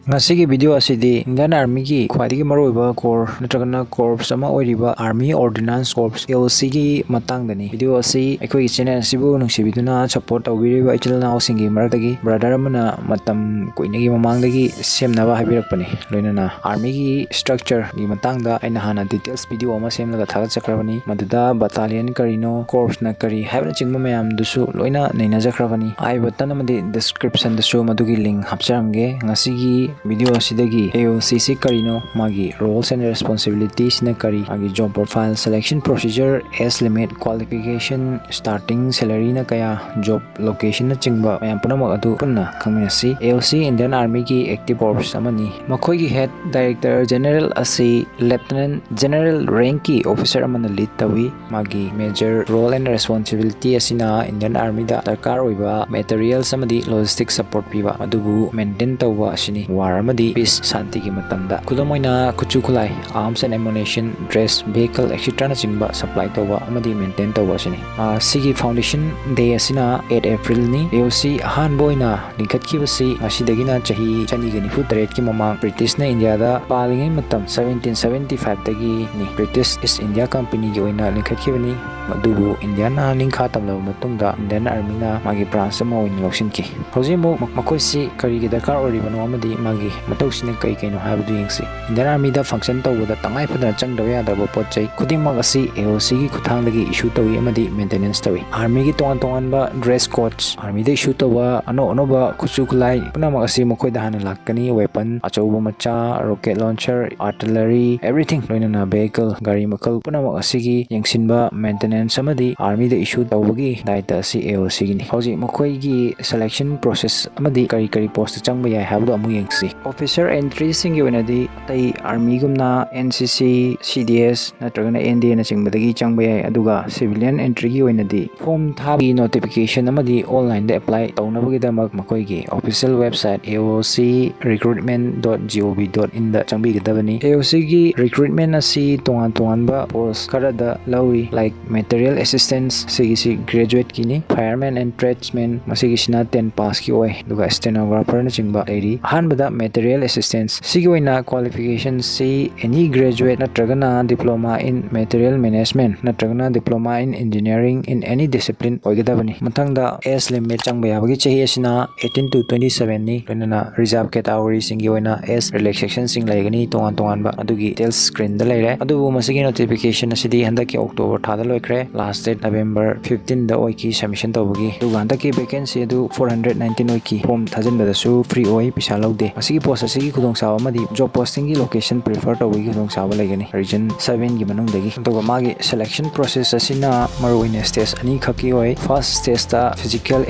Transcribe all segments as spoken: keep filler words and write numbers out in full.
ꯉꯁꯤꯒꯤ ꯚꯤꯗꯤꯑꯣ ꯑꯁꯤꯗꯤ ꯏꯟꯗꯤꯌꯟ ꯑꯥꯔꯃꯤꯒꯤ ꯈ꯭ꯋꯥꯏꯗꯒꯤ ꯃꯔꯨꯑꯣꯏꯕ ꯀꯣꯔ ꯅꯠꯇ꯭ꯔꯒꯅ ꯀꯣꯔꯞꯁ ꯑꯃ ꯑꯣꯏꯔꯤꯕ ꯑꯥꯔꯃꯤ ꯑꯣꯔꯗꯤꯅꯥꯟꯁ ꯀꯣꯔꯞꯁ, ꯑꯦ ꯑꯣ ꯁꯤꯒꯤ ꯃꯇꯥꯡꯗꯅꯤ꯫ ꯚꯤꯗꯤꯑꯣ ꯑꯁꯤ ꯑꯩꯈꯣꯏꯒꯤ ꯆꯦꯅꯦꯜ ꯑꯁꯤꯕꯨ ꯅꯨꯡꯁꯤꯕꯤꯗꯨꯅ ꯁꯄꯣꯔꯠ ꯇꯧꯕꯤꯔꯤꯕ ꯏꯆꯤꯜ ꯏꯅꯥꯎꯁꯤꯡꯒꯤ ꯃꯔꯛꯇꯒꯤ ꯕ꯭ꯔꯗꯔ ꯑꯃꯅ ꯃꯇꯝ ꯀꯨꯏꯅꯒꯤ ꯃꯃꯥꯡꯗꯒꯤ ꯁꯦꯝꯅꯕ ꯍꯥꯏꯕꯤꯔꯛꯄꯅꯤ꯫ ꯂꯣꯏꯅꯅ ꯑꯥꯔꯃꯤꯒꯤ ꯁ꯭ꯇ꯭ꯔꯛꯆꯔꯒꯤ ꯃꯇꯥꯡꯗ ꯑꯩꯅ ꯍꯥꯟꯅ ꯗꯤꯇꯦꯜꯁ ꯚꯤꯗꯤꯑꯣ ꯑꯃ ꯁꯦꯝꯂꯒ ꯊꯥꯒꯠꯆꯈ꯭ꯔꯕꯅꯤ꯫ ꯃꯗꯨꯗ ꯕꯇꯥꯂꯤꯌꯟ ꯀꯔꯤꯅꯣ, ꯀꯣꯔꯞꯁꯅ ꯀꯔꯤ ꯍꯥꯏꯕꯅꯆꯤꯡꯕ ꯃꯌꯥꯝꯗꯨꯁꯨ ꯂꯣꯏꯅ ꯅꯩꯅꯖꯈ꯭ꯔꯕꯅꯤ꯫ ꯑꯥꯏ ꯕꯇꯟ ꯑꯃꯗꯤ ꯗꯤꯁꯀ꯭ꯔꯤꯞꯁꯟꯗꯁꯨ ꯃꯗꯨꯒꯤ ꯂꯤꯡ ꯍꯥꯞꯆꯔꯝꯒꯦ꯫ ꯉꯁꯤꯒꯤ ꯚꯤꯗꯤꯑꯣ ꯑꯁꯤꯗꯒꯤ ꯑꯦ ꯑꯣ ꯁꯤꯁꯤ ꯀꯔꯤꯅꯣ, ꯃꯥꯒꯤ roles and responsibilityꯁꯤꯅ ꯀꯔꯤ, ꯃꯥꯒꯤ job profile, selection procedure, age limit, qualification, starting salaryꯅ ꯀꯌꯥ, job locationꯅꯆꯤꯡꯕ ꯃꯌꯥꯝ ꯄꯨꯝꯅꯃꯛ ꯑꯗꯨ ꯄꯨꯟꯅ ꯈꯪꯃꯤꯟꯅꯁꯤ꯫ ꯑꯦ ꯑꯣ ꯁꯤ ꯏꯟꯗꯤꯌꯟ ꯑꯥꯔꯃꯤꯒꯤ ꯑꯦꯛꯇꯤꯚ ꯀꯣꯔꯞꯁ ꯑꯃꯅꯤ꯫ ꯃꯈꯣꯏꯒꯤ ꯍꯦꯗ ꯗꯥꯏꯔꯦꯛꯇꯔ ꯖꯦꯅꯔꯦꯜ ꯑꯁꯤ ꯂꯦꯐꯇꯤꯅꯦꯟꯠ ꯖꯦꯅꯔꯦꯜ ꯔꯦꯡꯛꯀꯤ ꯑꯣꯐꯤꯁꯔ ꯑꯃꯅ ꯂꯤꯗ ꯇꯧꯏ꯫ ꯃꯥꯒꯤ ꯃꯦꯖꯔ ꯔꯣꯜ ꯑꯦꯟ ꯔꯦꯁꯄꯣꯟꯁꯤꯕꯤꯂꯤꯇꯤ ꯑꯁꯤꯅ ꯏꯟꯗꯤꯌꯟ ꯑꯥꯔꯃꯤꯗ ꯗꯔꯀꯥꯔ ꯑꯣꯏꯕ ꯃꯦꯇꯔꯤꯌꯦꯜꯁ ꯑꯃꯗꯤ ꯂꯣꯖꯤꯁꯇꯤꯛ ꯁꯄꯣꯔꯠ ꯄꯤꯕ, ꯑꯗꯨꯕꯨ ꯃꯦꯟꯇꯦꯟ ꯇꯧꯕ ꯑꯁꯤꯅꯤ꯫ ꯋꯥꯔ ꯑꯃꯗꯤ ꯄꯤꯁ, ꯁꯥꯟꯇꯤꯒꯤ ꯃꯇꯝꯗ꯫ ꯈꯨꯗꯝ ꯑꯣꯏꯅ, ꯈꯨꯠꯁꯨ ꯈꯨꯠꯂꯥꯏ, arms and ammunition, dress, vehicle, etcetera ꯅꯆꯤꯡꯕ ꯁꯄ꯭ꯂꯥꯏ ꯇꯧꯕ ꯑꯃꯗꯤ ꯃꯦꯟꯇꯦꯟ ꯇꯧꯕ ꯑꯁꯤꯅꯤ꯫ ꯑ, ꯁꯤꯒꯤ foundation day ꯑꯁꯤꯅ eight Aprilꯅꯤ꯫ ꯑꯦ ꯑꯣ ꯁꯤ ꯑꯍꯥꯟꯕ ꯑꯣꯏꯅ ꯂꯤꯡꯈꯠꯈꯤꯕꯁꯤ ꯉꯁꯤꯗꯒꯤꯅ ꯆꯍꯤ ꯆꯅꯤꯒ ꯅꯤꯐꯨ ꯇꯔꯦꯠꯀꯤ ꯃꯃꯥꯡ ꯕ꯭ꯔꯤꯇꯤꯁꯅ ꯏꯟꯗꯤꯌꯥꯗ ꯄꯥꯜꯂꯤꯉꯩ ꯃꯇꯝ seventeen seventy fiveꯇꯒꯤꯅꯤ꯫ ꯕ꯭ꯔꯤꯇꯤꯁ ꯏꯁ ꯏꯟꯗꯤꯌꯥ ꯀꯝꯄꯅꯤꯒꯤ ꯑꯣꯏꯅ ꯂꯤꯡꯈꯠꯈꯤꯕꯅꯤ꯫ ꯑꯗꯨꯕꯨ ꯏꯟꯗꯤꯌꯥꯅ ꯅꯤꯡꯈꯥ ꯇꯝꯂꯕ ꯃꯇꯨꯡꯗ ꯏꯟꯗꯤꯌꯟ ꯑꯥꯔꯃꯤꯅ ꯃꯥꯒꯤ ꯕ꯭ꯔꯥꯟꯁ ꯑꯃ ꯑꯣꯏꯅ ꯂꯧꯁꯤꯟꯈꯤ꯫ ꯍꯧꯖꯤꯛ ꯑꯃꯨꯛ ꯃ-, ꯃꯈꯣꯏꯁꯤ ꯀꯔꯤꯒꯤ ꯗꯔꯀꯥꯔ ꯑꯣꯏꯔꯤꯕꯅꯣ ꯑꯃꯗꯤ ꯃꯥꯒꯤ ꯃꯊꯧꯁꯤꯅ ꯀꯔꯤ ꯀꯩꯅꯣ ꯍꯥꯏꯕꯗꯨ ꯌꯦꯡꯁꯤ꯫ ꯏꯟꯗꯤꯌꯟ ꯑꯥꯔꯃꯤꯗ ꯐꯪꯁꯟ ꯇꯧꯕꯗ ꯇꯉꯥꯏ ꯐꯗꯅ ꯆꯪꯗꯕ ꯌꯥꯗ꯭ꯔꯕ ꯄꯣꯠ ꯆꯩ ꯈꯨꯗꯤꯡꯃꯛ ꯑꯁꯤ ꯑꯦ ꯑꯣ ꯁꯤꯒꯤ ꯈꯨꯠꯊꯥꯡꯗꯒꯤ ꯏꯁꯨ ꯇꯧꯏ ꯑꯃꯗꯤ ꯃꯦꯟꯇꯦꯅꯦꯟꯁ ꯇꯧꯏ꯫ ꯑꯥꯔꯃꯤꯒꯤ ꯇꯣꯉꯥꯟ ꯇꯣꯉꯥꯟꯕ ꯗ꯭ꯔꯦꯁ ꯀꯣꯗꯁ, ꯑꯥꯔꯃꯤꯗ ꯏꯁꯨ ꯇꯧꯕ ꯑꯅꯧ ꯑꯅꯧꯕ ꯈꯨꯠꯁꯨ ꯈꯨꯠꯂꯥꯏ ꯄꯨꯝꯅꯃꯛ ꯑꯁꯤ ꯃꯈꯣꯏꯗ ꯍꯥꯟꯅ ꯂꯥꯛꯀꯅꯤ꯫ ꯋꯦꯄꯟ, ꯑꯆꯧꯕ ꯃꯆꯥ, ꯔꯣꯀꯦꯠ ꯂꯣꯟꯆꯔ, ꯑꯥꯔꯇꯤꯂꯔꯤ, ꯑꯦꯚ꯭ꯔꯤꯊꯤꯡ, ꯂꯣꯏꯅꯅ ꯚꯦꯍꯤꯀꯜ, ꯒꯥꯔꯤ ꯃꯈꯜ ꯄꯨꯝꯅꯃꯛ ꯑꯁꯤꯒꯤ ꯌꯦꯡꯁꯤꯟꯕ, ꯃꯦꯟꯇꯦꯅꯦꯟꯁ ꯑꯃꯗꯤ ꯑꯥꯔꯃꯤꯗ ꯏꯁꯨ ꯇꯧꯕꯒꯤ ꯗꯥꯏꯇ ꯑꯁꯤ ꯑꯦ ꯑꯣ ꯁꯤꯒꯤꯅꯤ꯫ ꯍꯧꯖꯤꯛ ꯃꯈꯣꯏꯒꯤ ꯁꯦꯂꯦꯛꯁꯟ ꯄ꯭ꯔꯣꯁꯦꯁ ꯑꯃꯗꯤ ꯀꯔꯤ ꯀꯔꯤ ꯄꯣꯁꯇ ꯆꯪꯕ ꯌꯥꯏ ꯍꯥꯏꯕꯗꯨ ꯑꯃꯨꯛ ꯌꯦꯡꯁꯤ꯫ ꯑꯣꯐꯤꯁꯔ ꯑꯦꯟꯇ꯭ꯔꯤꯁꯤꯡꯒꯤ ꯑꯣꯏꯅꯗꯤ ꯑꯇꯩ ꯑꯥꯔꯃꯤꯒꯨꯝꯅ ꯑꯦꯟ ꯁꯤ ꯁꯤ, ꯁꯤ ꯗꯤ ꯑꯦꯁ ꯅꯠꯇ꯭ꯔꯒꯅ ꯑꯦꯟ ꯗꯤ ꯑꯦꯅꯆꯤꯡꯕꯗꯒꯤ ꯆꯪꯕ ꯌꯥꯏ, ꯑꯗꯨꯒ ꯁꯤꯚꯤꯂꯤꯌꯟ ꯑꯦꯟꯇ꯭ꯔꯤꯒꯤ ꯑꯣꯏꯅꯗꯤ ꯐꯣꯔꯝ ꯊꯥꯕꯒꯤ ꯅꯣꯇꯤꯐꯤꯀꯦꯁꯟ ꯑꯃꯗꯤ ꯑꯣꯟꯂꯥꯏꯟꯗ ꯑꯦꯄ꯭ꯂꯥꯏ ꯇꯧꯅꯕꯒꯤꯗꯃꯛ ꯃꯈꯣꯏꯒꯤ official website A O C recruitment dot G O V dot in ꯗ ꯆꯪꯕꯤꯒꯗꯕꯅꯤ꯫ ꯑꯦ ꯑꯣ ꯁꯤꯒꯤ ꯔꯤꯀ꯭ꯔꯨꯠꯃꯦꯟ ꯑꯁꯤ ꯇꯣꯉꯥꯟ ꯇꯣꯉꯥꯟꯕ ꯄꯣꯁ ꯈꯔꯗ ꯂꯧꯔꯤ, like Material assistants ꯁꯤꯒꯤꯁꯤ graduate ꯀꯤꯅꯤ꯫ Fireman and tradesman ꯃꯁꯤꯒꯤꯁꯤꯅ ten pass ꯀꯤ ꯑꯣꯏ꯫ ꯑꯗꯨꯒ stenographer ꯅꯆꯤꯡꯕ ꯂꯩꯔꯤ꯫ ꯑꯍꯥꯟꯕꯗ material assistants ꯁꯤꯒꯤ ꯑꯣꯏꯅ qualification ꯁꯤ any graduate ꯅꯠꯇ꯭ꯔꯒꯅ diploma in material management ꯅꯠꯇ꯭ꯔꯒꯅ diploma in engineering in any discipline ꯑꯣꯏꯒꯗꯕꯅꯤ꯫ ꯃꯊꯪꯗ age limit ꯆꯪꯕ ꯌꯥꯕꯒꯤ ꯆꯍꯤ ꯑꯁꯤꯅ eighteen to twenty seven ꯅꯤ꯫ ꯂꯣꯏꯅꯅ reserve category ꯁꯤꯡꯒꯤ ꯑꯣꯏꯅ age relaxation ꯁꯤꯡ ꯂꯩꯒꯅꯤ ꯇꯣꯉꯥꯟ ꯇꯣꯉꯥꯟꯕ꯫ ꯑꯗꯨꯒꯤ details screen ꯗ ꯂꯩꯔꯦ꯫ ꯑꯗꯨꯕꯨ ꯃꯁꯤꯒꯤ notification ꯑꯁꯤꯗꯤ ꯍꯟꯗꯛꯀꯤ October ꯊꯥꯗ ꯂꯣꯏꯈ꯭ꯔꯦ꯫ Last date November fifteen ꯗ ꯑꯣꯏꯈꯤ submission ꯇꯧꯕꯒꯤ꯫ ꯑꯗꯨꯒ ꯍꯟꯗꯛꯀꯤ vacancy ꯑꯗꯨ four hundred nineteen ꯑꯣꯏꯈꯤ꯫ Form ꯊꯥꯖꯤꯟꯕꯗꯁꯨ free ꯑꯣꯏ, ꯄꯩꯁꯥ ꯂꯧꯗꯦ꯫ ꯃꯁꯤꯒꯤ post ꯑꯁꯤꯒꯤ ꯈꯨꯗꯣꯡꯆꯥꯕ ꯑꯃꯗꯤ job posting ꯒꯤ location prefer ꯇꯧꯕꯒꯤ ꯈꯨꯗꯣꯡꯆꯥꯕ ꯂꯩꯒꯅꯤ region seven ꯒꯤ ꯃꯅꯨꯡꯗꯒꯤ꯫ ꯑꯗꯨꯒ ꯃꯥꯒꯤ selection process ꯑꯁꯤꯅ ꯃꯔꯨꯑꯣꯏꯅ stage ꯑꯅꯤꯈꯛꯀꯤ ꯑꯣꯏ꯫ First stage ꯇ physical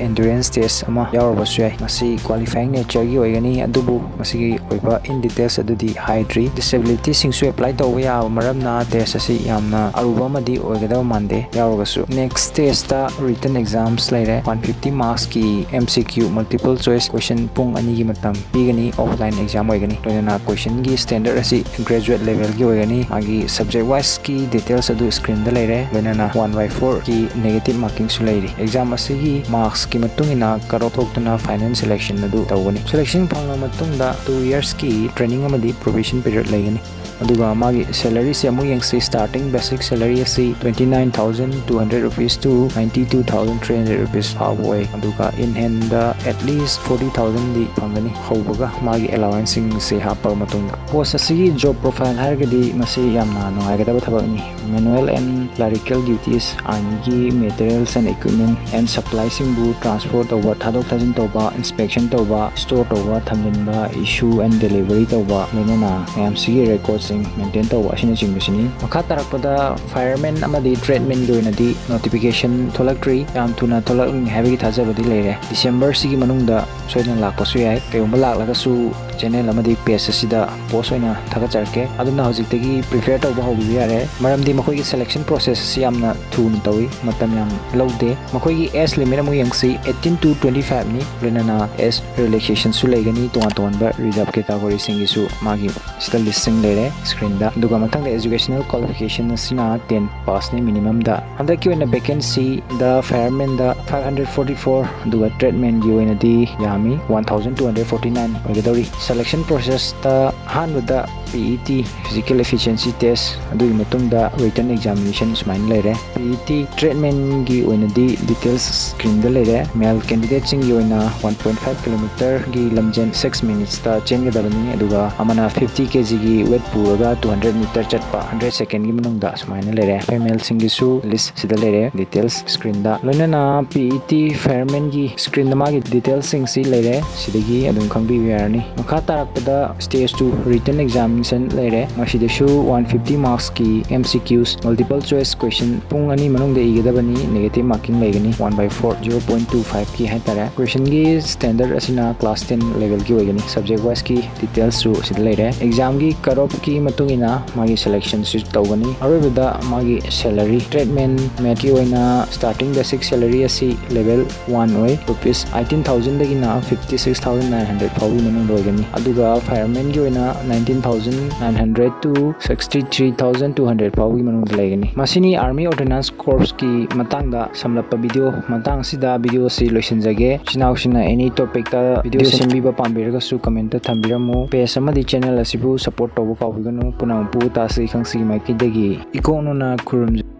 endurance test ꯑꯃ ꯌꯥꯎꯔꯕꯁꯨ ꯌꯥꯏ꯫ ꯃꯁꯤ qualifying nature ꯒꯤ ꯑꯣꯏꯒꯅꯤ, ꯑꯗꯨꯕꯨ ꯃꯁꯤꯒꯤ ꯑꯣꯏꯕ in details ꯑꯗꯨꯗꯤ ꯍꯥꯏꯗ꯭ꯔꯤ꯫ Disability ꯁꯤꯡꯁꯨ apply ꯇꯧꯕ ꯌꯥꯕ ꯃꯔꯝꯅ test ꯑꯁꯤ ꯌꯥꯝꯅ ꯑꯔꯨꯕ ꯑꯃꯗꯤ ꯑꯣꯏꯒꯗꯕ ꯃꯥꯟꯗꯦ꯫ ꯌꯥꯎꯔꯒꯁꯨ next stage ꯇ written exams ꯂꯩꯔꯦ꯫ One fifty marks ꯀꯤ M C Q multiple choice question ꯄꯨꯡ ꯑꯅꯤꯒꯤ ꯃꯇꯝ ꯄꯤꯒꯅꯤ꯫ Offline exam ꯑꯣꯏꯒꯅꯤ꯫ ꯂꯣꯏꯅꯅ question ꯒꯤ standard ꯑꯁꯤ graduate level ꯒꯤ ꯑꯣꯏꯒꯅꯤ꯫ ꯃꯥꯒꯤ subject wise ꯀꯤ details ꯑꯗꯨ screen ꯗ ꯂꯩꯔꯦ꯫ ꯂꯣꯏꯅꯅ one by four ꯀꯤ negative marking ꯁꯨ ꯂꯩꯔꯤ꯫ Exam ꯑꯁꯤꯒꯤ marks ꯀꯤ ꯃꯇꯨꯡ ꯏꯟꯅ cut off ꯊꯣꯛꯇꯨꯅ final selection ꯑꯗꯨ ꯇꯧꯒꯅꯤ꯫ Selection ꯐꯪꯂꯕ ꯃꯇꯨꯡꯗ two years ꯀꯤ training ꯑꯃꯗꯤ probation period ꯂꯩꯒꯅꯤ꯫ ꯑꯗꯨꯒ ꯃꯥꯒꯤ salary ꯁꯦ ꯑꯃꯨꯛ ꯌꯦꯡꯁꯤ꯫ Starting basic salary ꯑꯁꯤ twenty nine thousand two hundred rupees to ninety two thousand three hundred rupees ꯐꯥꯎꯕ ꯑꯣꯏ꯫ ꯑꯗꯨꯒ in hand the at least forty thousand ꯗꯤ ꯐꯪꯒꯅꯤ꯫ ꯍꯧꯕꯒ ꯃꯥꯒꯤ allowance ꯁꯤꯡꯁꯦ ꯍꯥꯞꯄ ꯃꯇꯨꯡꯗ꯫ Post ꯑꯁꯤꯒꯤ job profile ꯍꯥꯏꯔꯒꯗꯤ ꯃꯁꯤ ꯌꯥꯝꯅ ꯅꯨꯡꯉꯥꯏꯒꯗꯕ ꯊꯕꯛꯅꯤ꯫ Manual and clerical duties, ꯑꯥꯏꯟꯒꯤ materials and equipment and supply ꯁꯤꯡꯕꯨ transfer ꯇꯧꯕ, ꯊꯥꯗꯣꯛ ꯊꯥꯖꯤꯟ ꯇꯧꯕ, inspection ꯇꯧꯕ, store ꯇꯧꯕ, ꯊꯝꯖꯤꯟꯕ, issue and delivery ꯇꯧꯕ, ꯂꯣꯏꯅꯅ ꯃꯌꯥꯝꯁꯤꯒꯤ record ꯁꯤꯡ maintain ꯇꯧꯕ ꯑꯁꯤꯅꯆꯤꯡꯕꯁꯤꯅꯤ꯫ ꯃꯈꯥ ꯇꯥꯔꯛꯄꯗ fireman ꯑꯃꯗꯤ tradesman ꯒꯤ ꯑꯣꯏꯅꯗꯤ notification ꯊꯣꯛꯂꯛꯇ꯭ꯔꯤ꯫ ꯌꯥꯝ ꯊꯨꯅ ꯊꯣꯛꯂꯛꯂꯅꯤ ꯍꯥꯏꯕꯒꯤ ꯊꯥꯖꯕꯗꯤ ꯂꯩꯔꯦ꯫ December ꯁꯤꯒꯤ ꯃꯅꯨꯡꯗ ꯁꯣꯏꯗꯅ ꯂꯥꯛꯄꯁꯨ ꯌꯥꯏ꯫ ꯀꯩꯒꯨꯝꯕ ꯂꯥꯛꯂꯒꯁꯨ ꯆꯦꯅꯦꯜ ꯑꯃꯗꯤ ꯄꯦꯖ ꯑꯁꯤꯗ ꯄꯣꯁ ꯑꯣꯏꯅ ꯊꯥꯒꯠꯆꯔꯛꯀꯦ꯫ ꯑꯗꯨꯅ ꯍꯧꯖꯤꯛꯇꯒꯤ ꯄ꯭ꯔꯤꯄꯦꯌꯔ ꯇꯧꯕ ꯍꯧꯕꯤꯕ ꯌꯥꯔꯦ, ꯃꯔꯝꯗꯤ ꯃꯈꯣꯏꯒꯤ ꯁꯦꯂꯦꯛꯁꯟ ꯄ꯭ꯔꯣꯁꯦꯁ ꯑꯁꯤ ꯌꯥꯝꯅ ꯊꯨꯅ ꯇꯧꯏ, ꯃꯇꯝ ꯌꯥꯝ ꯂꯧꯗꯦ꯫ ꯃꯈꯣꯏꯒꯤ ꯑꯦꯖ ꯂꯤꯃꯤꯠ ꯑꯃꯨꯛ ꯌꯦꯡꯁꯤ, eighteen to twenty five ꯅꯤ꯫ ꯂꯣꯏꯅꯅ ꯑꯦꯖ ꯔꯤꯂꯦꯛꯁꯦꯁꯟꯁꯨ ꯂꯩꯒꯅꯤ, ꯇꯣꯉꯥꯟ ꯇꯣꯉꯥꯟꯕ ꯔꯤꯖꯥꯔꯕ ꯀꯦꯇꯥꯒꯣꯔꯤꯁꯤꯡꯒꯤꯁꯨ ꯃꯥꯒꯤ ꯁꯤꯗ ꯂꯤꯁꯁꯤꯡ ꯂꯩꯔꯦ ꯁ꯭ꯀ꯭ꯔꯤꯟꯗ꯫ ꯑꯗꯨꯒ ꯃꯊꯪꯗ ꯑꯦꯖꯨꯀꯦꯁꯅꯦꯜ ꯀ꯭ꯋꯥꯂꯤꯐꯤꯀꯦꯁꯟ ꯑꯁꯤꯅ ꯇꯦꯟ ꯄꯥꯁꯅꯤ ꯃꯤꯅꯤꯃꯝꯗ꯫ ꯍꯟꯗꯛꯀꯤ ꯑꯣꯏꯅ ꯚꯦꯀꯦꯟꯁꯤꯗ ꯐꯥꯌꯔꯃꯦꯟꯗ five hundred forty four, ꯑꯗꯨꯒ ꯇ꯭ꯔꯦꯗꯃꯦꯟꯒꯤ ꯑꯣꯏꯅꯗꯤ ꯌꯥꯝꯃꯤ, one thousand two hundred forty nine ꯑꯣꯏꯒꯗꯧꯔꯤ꯫ ꯁꯦꯂꯦꯛꯁꯟ ꯄ꯭ꯔꯣꯁꯦꯁꯇ ꯑꯍꯥꯟꯕꯗ P E T, Physical Efficiency Test, ꯑꯗꯨꯒꯤ ꯃꯇꯨꯡꯗ ꯔꯤꯇꯟ ꯑꯦꯛꯖꯥꯃꯤꯅꯦꯁꯟ ꯁꯨꯃꯥꯏꯅ ꯂꯩꯔꯦ꯫ P E T ꯇ꯭ꯔꯦꯗꯃꯦꯟꯒꯤ ꯑꯣꯏꯅꯗꯤ ꯗꯤꯇꯦꯜꯁ ꯁ꯭ꯀ꯭ꯔꯤꯟꯗ ꯂꯩꯔꯦ꯫ ꯃꯦꯜ ꯀꯦꯟꯗꯤꯗꯦꯠꯁꯤꯡꯒꯤ ꯑꯣꯏꯅ one point five ꯀꯤꯂꯣꯃꯤꯇꯔꯒꯤ ꯂꯝꯖꯦꯟ six ꯃꯤꯅꯤꯠꯁꯇ ꯆꯦꯟꯒꯗꯕꯅꯤ, ꯑꯗꯨꯒ ꯑꯃꯅ fifty ꯀꯦꯖꯤꯒꯤ ꯋꯦꯠ ꯄꯨꯔꯒ two hundred ꯃꯤꯇꯔ ꯆꯠꯄ hundred ꯁꯦꯀꯦꯟꯒꯤ ꯃꯅꯨꯡꯗ ꯁꯨꯃꯥꯏꯅ ꯂꯩꯔꯦ꯫ ꯐꯤꯃꯦꯜꯁꯤꯡꯒꯤꯁꯨ ꯂꯤꯁ ꯁꯤꯗ ꯂꯩꯔꯦ, ꯗꯤꯇꯦꯜꯁ ꯁ꯭ꯀ꯭ꯔꯤꯟꯗ꯫ ꯂꯣꯏꯅꯅ P E T ꯐꯥꯌꯔꯃꯦꯟꯒꯤ ꯁ꯭ꯀ꯭ꯔꯤꯟꯗ ꯃꯥꯒꯤ ꯗꯤꯇꯦꯜꯁꯤꯡꯁꯤ ꯂꯩꯔꯦ, ꯁꯤꯗꯒꯤ ꯑꯗꯨꯝ ꯈꯪꯕꯤꯕ ꯌꯥꯔꯅꯤ꯫ ꯃꯈꯥ ꯇꯥꯔꯛꯄꯗ stage two ꯔꯤꯇꯟ ꯑꯦꯛꯖꯥꯃꯤꯅꯦꯁꯟ ꯂꯩꯔꯦ꯫ ꯃꯁꯤꯗꯁꯨ one fifty ꯃꯥꯔꯛꯁꯀꯤ M C Qs, multiple choice question ꯄꯨꯡ ꯑꯅꯤ ꯃꯅꯨꯡꯗ ꯏꯒꯗꯕꯅꯤ꯫ ꯅꯦꯒꯦꯇꯤꯚ ꯃꯥꯔꯀꯤꯡ ꯂꯩꯒꯅꯤ, one by four, zero point two five ꯀꯤ ꯍꯥꯏꯇꯥꯔꯦ꯫ ꯀ꯭ꯋꯦꯁꯟꯒꯤ ꯁ꯭ꯇꯦꯟꯗꯔꯗ ꯑꯁꯤꯅ ꯀ꯭ꯂꯥꯁ ꯇꯦꯟ ꯂꯦꯚꯦꯜꯒꯤ ꯑꯣꯏꯒꯅꯤ꯫ ꯁꯕꯖꯦꯛ ꯋꯥꯏꯁꯀꯤ ꯗꯤꯇꯦꯜꯁꯁꯨ ꯁꯤꯗ ꯂꯩꯔꯦ꯫ ꯑꯦꯛꯖꯥꯝꯒꯤ ꯀꯠ ꯑꯣꯐꯀꯤ ꯃꯇꯨꯡ ꯏꯟꯅ ꯃꯥꯒꯤ ꯁꯦꯂꯦꯛꯁꯟꯁꯨ ꯇꯧꯒꯅꯤ꯫ ꯑꯔꯣꯏꯕꯗ ꯃꯥꯒꯤ ꯁꯦꯂꯔꯤ, ꯇ꯭ꯔꯦꯗꯃꯦꯟ ꯃꯦꯠꯀꯤ ꯑꯣꯏꯅ ꯁ꯭ꯇꯥꯔꯇꯤꯡ ꯕꯦꯁꯤꯛ ꯁꯦꯂꯔꯤ ꯑꯁꯤ ꯂꯦꯚꯦꯜ one ꯑꯣꯏ, rupees eighteen thousand ꯗꯒꯤꯅ fifty six thousand nine hundred ꯐꯥꯎꯒꯤ ꯃꯅꯨꯡꯗ ꯑꯣꯏꯒꯅꯤ꯫ ꯑꯗꯨꯒ ꯐꯥꯌꯔꯃꯦꯟꯒꯤ ꯑꯣꯏꯅ nineteen thousand nine hundred to sixty three thousand two hundred ꯐꯥꯎꯒꯤ ꯃꯅꯨꯡꯗ ꯂꯩꯒꯅꯤ꯫ ꯃꯁꯤꯅꯤ ꯑꯥꯔꯃꯤ ꯑꯣꯔꯗꯤꯅꯥꯟꯁ ꯀꯣꯔꯞꯁꯀꯤ ꯃꯇꯥꯡꯗ ꯁꯝꯂꯞꯄ ꯚꯤꯗꯤꯑꯣ꯫ ꯃꯇꯥꯡ ꯑꯁꯤꯗ ꯚꯤꯗꯤꯑꯣ ꯑꯁꯤ ꯂꯣꯏꯁꯤꯟꯖꯒꯦ꯫ ꯏꯆꯤꯟ ꯏꯅꯥꯎꯁꯤꯡꯅ any ꯇꯣꯄꯤꯛꯇ ꯚꯤꯗꯤꯑꯣ ꯁꯦꯝꯕꯤꯕ ꯄꯥꯝꯕꯤꯔꯒꯁꯨ ꯀꯃꯦꯟꯇ ꯊꯝꯕꯤꯔꯝꯃꯨ꯫ ꯄꯦꯖ ꯑꯃꯗꯤ ꯆꯦꯅꯦꯜ ꯑꯁꯤꯕꯨ ꯁꯄꯣꯔꯠ ꯇꯧꯕ ꯀꯥꯎꯕꯤꯒꯅꯨ꯫ ꯄꯨꯝꯅꯃꯛꯄꯨ ꯇꯥꯁꯤ ꯈꯪꯁꯤ ꯃꯥꯏꯀꯩꯗꯒꯤ ꯏꯀꯣꯛꯅꯅ ꯈꯨꯔꯨꯝꯖꯔꯤ꯫